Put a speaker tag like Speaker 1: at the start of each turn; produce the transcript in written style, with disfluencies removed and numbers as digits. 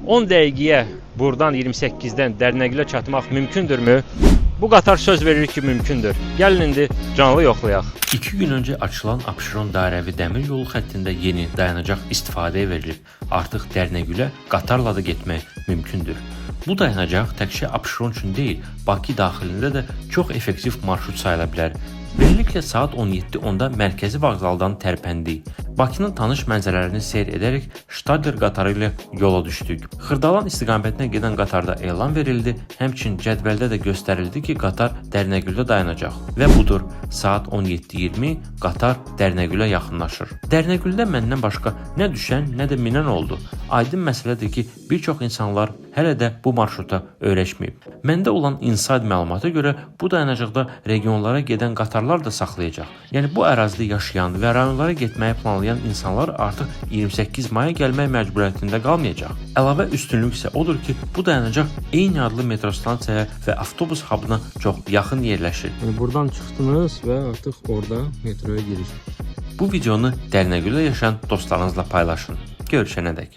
Speaker 1: 10 dəqiqəyə buradan 28-dən Dərnəgülə çatmaq mümkündürmü? Bu qatar söz verir ki, mümkündür. Gəlin indi canlı yoxlayaq.
Speaker 2: 2 gün öncə açılan Abşeron dairəvi dəmir yolu xəttində yeni dayanacaq istifadəyə verilib. Artıq Dərnəgülə qatarla da getmək mümkündür. Bu dayanacaq təkcə Abşeron üçün deyil, Bakı daxilində də çox effektiv marşrut sayıla bilər. Beləliklə saat 17:10-da mərkəzi vağzaldan tərpəndik. Bakının tanış mənzərələrini seyr edərək Stadler qatarı ilə yola düşdük. Xırdalan istiqamətinə gedən qatarda elan verildi, həmçinin cədvəldə də göstərildi ki, qatar Dərnəgüldə dayanacaq. Və budur, saat 17:20 qatar Dərnəgülə yaxınlaşır. Dərnəgüldə məndən başqa nə düşən, nə də minən oldu. Aydın məsələdir ki, bir çox insanlar hələ də bu marşruta öyrəşməyib. Məndə olan inside məlumata görə bu dayanacaqda regionlara gedən qatarlar da saxlayacaq. Yəni bu ərazidə yaşayan və rayonlara getməyi planlayan insanlar artıq 28 maya gəlmək məcburiyyətində qalmayacaq. Əlavə üstünlük isə odur ki, bu dayanacaq eyni adlı metro stansiyaya və avtobus hubuna çox yaxın yerləşir.
Speaker 3: Yəni buradan çıxdınız və artıq orada metroya giriş.
Speaker 2: Bu videonu Dərnəgüldə yaşayan dostlarınızla paylaşın. Görüşənədək.